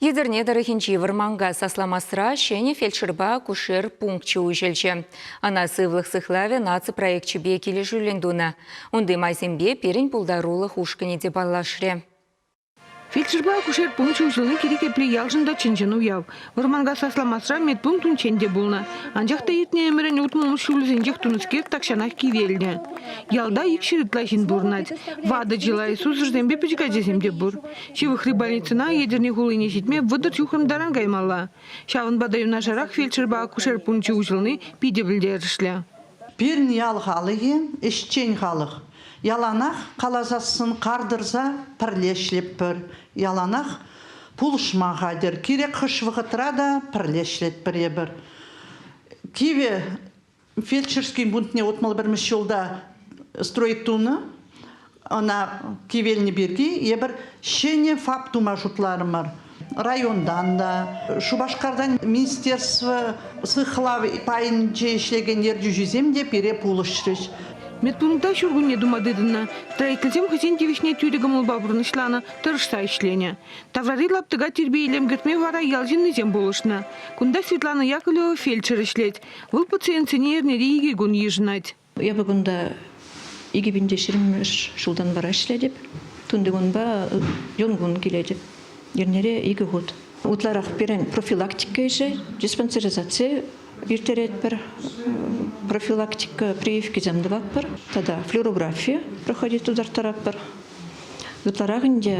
Етӗрне тӑрӑхӗнчи Вӑрманкас Асламасра ҫӗнӗ фельдшерпа акушер пункчӗ уҫӑлчӗ. Ӑна Сывлӑх сыхлавӗ наци проекчӗпе килӗшӳллӗн тунӑ. Унти майсемпе пирӗн пултарулӑх ушкӑнӗ те паллашрӗ. Фельдшерпа акушер пункчӗ уҫӑлни кирек епле ялшӑн та чӑн-чӑн уяв. Вӑрманкас Асламасра медпункт унччен те пулнӑ. Анчах та иртнӗ ӗмӗрӗн 60-мӗш ҫулӗсенчех тунӑскер тахҫанах кивелнӗ. Ялта 200 ытла ҫын пурӑнать. Ватӑ чылай, сусӑрсемпе пӗчӗк ачасем те пур. Ҫывӑхри больницӑна Етӗрне хулине ҫитме 30 ҫухрӑм таран каймалла. Ҫавӑнпа та юнашарах фельдшерпа акушер пункчӗ уҫӑлни питӗ пӗлтерӗшлӗ. Пирӗн ял халӑхӗ ӗҫчен халӑх. Яланах каласассӑн кар тӑрса пӗрле ӗҫлетпӗр. Яланах пулӑшма хатӗр. Кирек хӑш вӑхӑтра та пӗрле ӗҫлетпӗр эпир. Кивӗ фельдшерский пунктне 61-мӗш ҫулта строить тунӑ. Ӑна кивелнӗ пирки эпир ҫӗнӗ ФАП тума шутларӑмӑр. Районтан та, Шупашкартан министерство сыхлав пайӗнче ӗҫлекен ертӳҫӗсем те пире пулӑшрӗҫ. Медпункта ҫуркунне тума тытӑннӑ. Строительсем хӑйсен тивӗҫне тӳрӗ кӑмӑлпа пурнӑҫланӑ, тӑрӑшса ӗҫленӗ. Таврари лаптӑка тирпей-илем кӗртме вара ял ҫыннисем пулӑшнӑ. Кунта Светлана Яковлева фельдшер ӗҫлет. Вӑл пациентсене эрнере икӗ кун йышӑнать. Эпӗ кунта 2020-мӗш ҫултан вара ӗҫлетӗп. Тунтикунпа юнкун килетӗп. Эрнере икӗ хут. Ытларах пирӗн профилактика ӗҫӗ, диспансеризаци ирттеретпӗр, профилактика прививкисем тӑватпӑр тата флюорографи проходить тутарттаратпӑр. Ытларах ӗнтӗ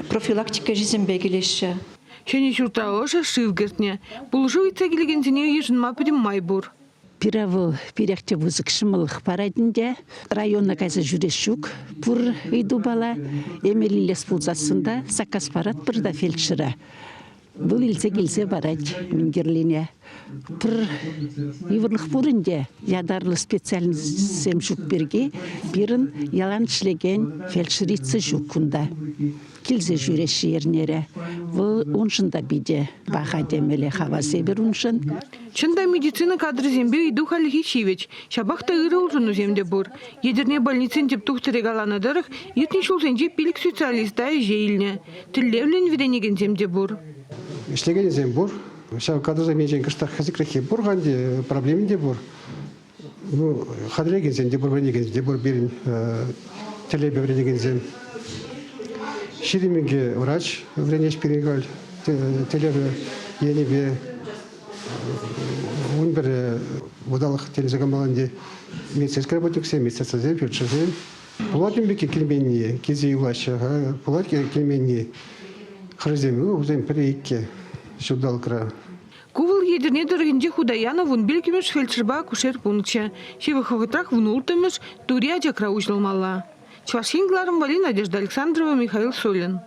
профилактика ӗҫӗсемпе килеҫҫӗ. Ҫӗнӗ ҫуртра ӑшӑ шыв кӗртнӗ. Пулӑшу ыйтса килекенсене йышӑнма пӗтӗм май пур. Пире вӑл пирех те пысӑк ҫӑмӑллӑх парать ӗнтӗ. Района кайса ҫӳрес ҫук пур ыйтупала. Эмел илес пулсассӑн та саккас паратпӑр та фельдшера. Вӑл илсе килсе парать мӗн кирлине. Пӗр йывӑрлӑх пур ӗнтӗ. Ятарлӑ специальностсем ҫук пирки пирӗн ялан ӗҫлекен фельдшерица ҫук кунта. Килсе ҫӳреҫҫӗ эрнере. Вӑл уншӑн та питӗ паха темелле хавас эпир уншӑн. Чӑн та, медицина кадрӗсемпе ыйту хальлӗхе ҫивӗч. Ҫапах та ырӑ улшӑнусем те пур. Етӗрне больницин тӗп тухтӑрӗ каланӑ тӑрӑх, иртнӗ ҫулсенче пилӗк специалиста ӗҫе илнӗ. Тӗллевлӗн вӗренекенсем те пур. Ӗҫлекенӗсем пур. Ҫав кадрсем енчен кӑштах хӗсӗкреххи пур-ха ӗнтӗ, проблеми те пур. Ну, хатӗрлекенсем те пур, вӗренекенсем те пур пирӗн тӗллевпе вӗренекенсем. 22 врач вӗренеҫ пирӗн халь тӗллевлӗ енӗпе. 11 вӑталӑх тенсе кӑмӑл ӗнтӗ медицинский работниксем, медсестрасем, фельдшерсем. Пулать ун пекки килменни, килсе юлаҫҫӗ. Пулать килменни. Хӗрсем, ну, вӗсем пӗр-иккӗ ҫулталӑкра. Ку вӑл Етӗрне тӑрӑхӗнче хута янӑ 15-мӗш фельдшерпа акушер пункчӗ. Ҫывӑх вӑхӑтрах 16-мӗш Тури Ачакра уҫӑлмалла. Чӑваш Ен кӑларӑм валли Надежда Александрова, Михаил Солин.